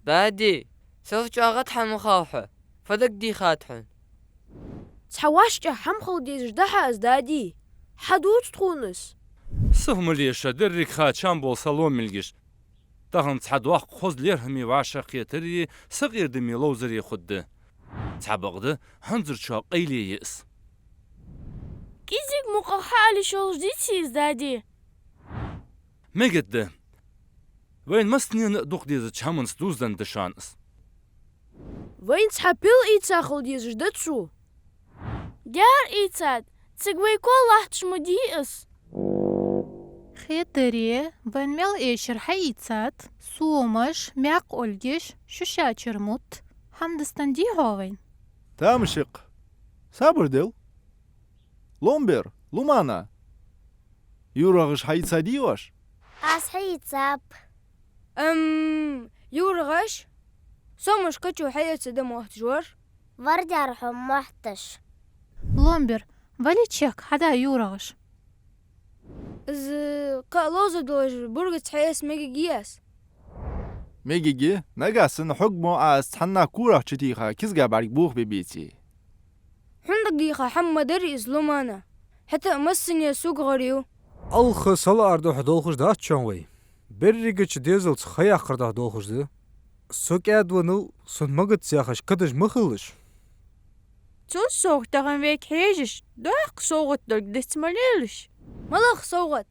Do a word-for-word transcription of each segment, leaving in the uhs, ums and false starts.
Дади, сел чӀоагӀа тӀа хӀама хилар хьа, фу дагадехад хьона? Цхьа вӀашагӀкхетар хӀама хила дезаш да хьа из, дади. Хьадувца тхона из. Са хӀама леша, деррига ха чам бола са ломилгаш. Тахан цхьа доккха хоза лерхӀаме вӀашагӀкхетари сакъердаме ловзари хургда. Цхьабакъда, хӀанзарчоа къайле я из. КӀезига мукъагӀа хьаала йиш йолаш дий-те из, дади? Мегаргда. Вайна массанена а дукха дезача хӀаманца дувзаденна да шоана из. Вайна цхьа пил ийца хила дезаш да цо. Дера ийцад, цига вай кол латташ ма дий из. Хетаре, вайна мел эшар хьаийцад, сомаш, маькх олгаш, шу шачар мутт, хӀама дустадий хьо вайна? Тамашийна. Сабар де. Ломбер, Лумана. ЮврагӀаш хьаийцадий оаш? Аз хьаийцаб. Ам, юврагӀаш? Сомаш кхычо хьаэцадий мотташ вар? Вар дера хьона мотташ. Ломбер, вале чехка хьада юврагӀаш. Из кхы а ловзаргдолаш бургаца хьаэца мегий аз? Мегий, нагахьа санна хьога мо аз цхьаннахьа корах чутийха кизга бӀарг бохабе беций. ХӀана дагадехад хьа ма дарий из, Лумана? ХӀаьта а массане сога гӀар ю. Алха салаара духьа долхаш дац шоана вай. Берригача дезалца ха яккхара духьа долхаш да. Со кӀаьдвеннав, сона магац яхаш кадаж ма хилалаш. Цул совгӀа тахан вайга хьежаш, доккха совгӀат долга диц ма лелаш. МалагӀа совгӀат?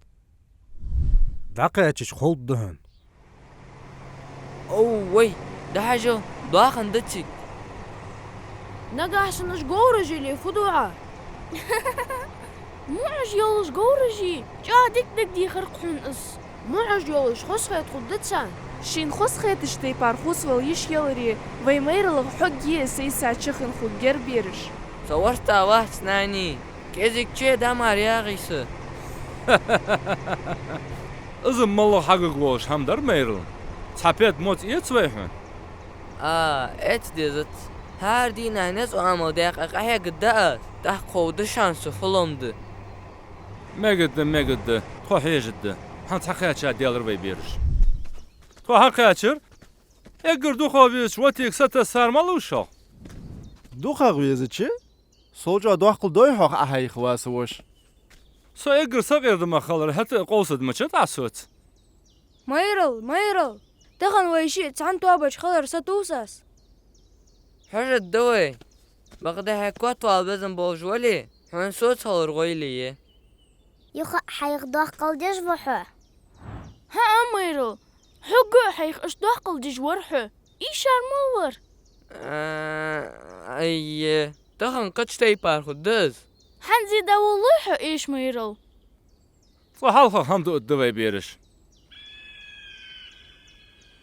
ДӀакхаьчача ховргда хьона. Ов, вай, дӀахьажал, доахан да цига. Нагахьа санна уж говраш яле фу ду Ӏа? МуӀаш йолаш говраш, чӀоагӀа дика дагадехар-кх хьона из. МуӀаш йолаш хоза хеташ хургда царна. Шийна хоза хеташ тайпара хоза вала йиш яларе, вай Майралах хьогге а сайса чахин хургьяр, бераш. Со варта вац, нани. КӀезигче дӀа мара ягӀий са. Из маллагӀа хьагург волаш хӀама дар, Майрал? Цхьа педа моцӀ эца вай хьона? А, эца дезац. ХӀара дийнахьа низ Ӏамал декъа къахьегадда аз, тӀаккха ховргда шоана со фу лом да. Мегаргда, мегаргда, тхо хьежаргда. ХӀанз хьакхаьчадаьлар вай, бераш. Тхо хьакхаьчар. Эггара дукхагӀа везача воттига сатессар малув шоана? ДукхагӀа везача? Сол чӀоагӀа доккхал дой хьох Ӏа хьайха, ва са воша? Со эггара сакъердаме хилар хӀаьта а къовсаргда мичад Ӏа соца? Майрал, Майрал, тахан вай шиъ цхьан тоабача хилар сатувс аз. Хьожаргда вай. Бакъда хьо котвала безам болаш вале, хьона соцахилар гӀойли я. Юха а хьайх доккхал деш ва хьо? ХӀаа, Майрал, хьога а хьайх иштта доккхал деш вар хьо. Ийшар мала вар? А, ай, тахан кхыча тайпара хургда из. ХӀанз дӀаволалой хьо эша, Майрал? Цкъа хьалха хӀама дуаргда вай, бераш.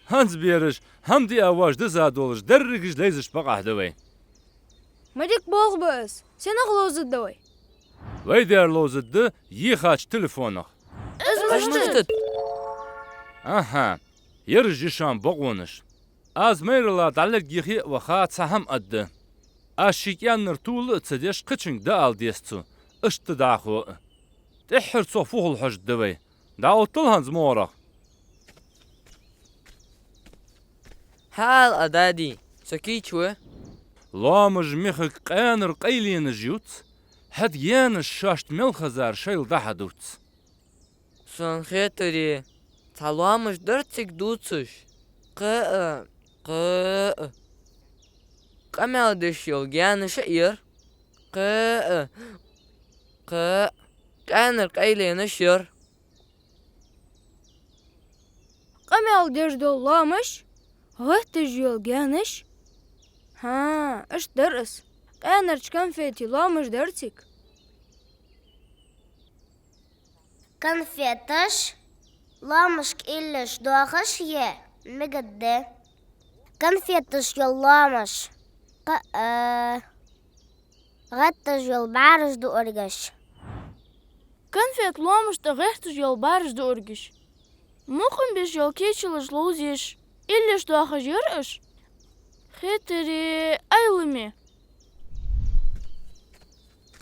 ХӀанз, бераш, хӀама диа воаш диза долаш, дерригаш лайзача бакъахьа да вай. Ма дика болх ба из. Сенах ловзаргда вай? Вай дера ловзаргда йихача телефонах. Из мишта да? Аха, ераш я шоана бокъонаш. Аз Майрала дӀалургйихе а ваха цхьа хӀама аргда. Аз ший кӀаьннар тувла а ца деш, кхычунга дӀаала деза цо, иштта дӀахо а. ТӀеххьара цох фу хул хьожаргда вай. ДӀаоттал хӀанз могӀарах. ХӀаа, ала, дади, со кийча ва. Лоамаш мехка къаьнара къайленаш ювц, хӀаьта гаьнаш шоашта мел хезар шоайла дӀахьадувц. Сона хетаре, цхьа лоамаш дар цига дувцаш. Кхы а, кхы а. Къамаьл деш йола гаьнаш а яр. Кхы а, кхы а. Къаьнара къайленаш яр. Къамаьл деш дола лоамаш, гӀатташ йола гаьнаш. ХӀаа, иштта дар из. Къаьнарча конфетий лоамаш дар цига. Конфеташ лоамашка иллеш доахаш я? Мегаргда. Конфеташ йола лоамаш. Кхы а, гӀатташ йола бӀараш дуаргаш. Конфет лоамаш тӀа гӀатташ йола бӀараш дуаргаш. Мукъам беш йола кечалаш ловзаеш, иллеш доахаш яр уж? Хетаре, айламе.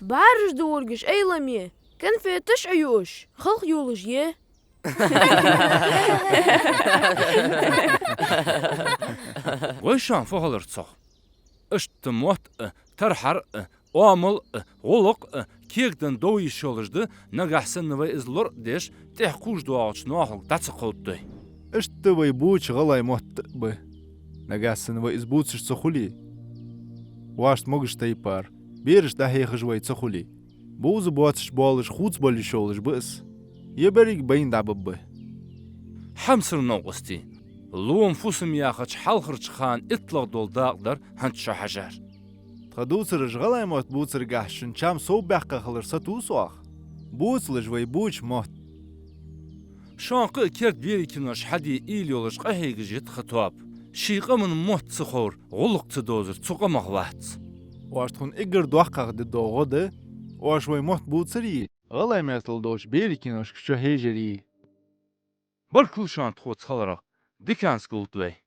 БӀараш дуаргаш айламе, конфеташ а юаш, халхайолаш я. Вай шоана фу хилар цох? Иштта мотт а, тархьар а, оамал а, гӀулакх а кегаденна довза йиш йолаш да, нагахь санна вай из лорадеш, тӀехьа кхувш доагӀача ноахалга дӀа ца кховдадой. Иштта вай бувцаш гӀалгӀай мотт а ба. Нагахь санна вай из бувцаш ца хуле, вешта могаш тайпара, бераш дӀахьехаш вай ца хуле, бувза боацаш болаш хувцабала йиш йолаш ба из. Е беррига байна дӀабаргба. Хьамсара новкъостий, лома фусам яхача хьалхарча хана иттлагӀа дола дакъа дар хӀанз шо хьажар. Тха дувцараш гӀалгӀай мотт бувцаргахьа шун чам совбаьккха хилар сатувс оаха? Бувцалаш вай бувцаш мотт. Шоана кхы а керда берий кинош хьаде уйла йолаш къахьегаш я тха тоаба. Ший къаман мотт ца ховр, гӀулакх ца довзар цу къамах вац. Оаш тхона эггара доккхагӀа де доагӀа да, оаш вай мотт бувцаре, гӀалгӀай меттала долча берий киношка шо хьежаре. Баркал шоана тхоца хиларах, диканца гулда вай.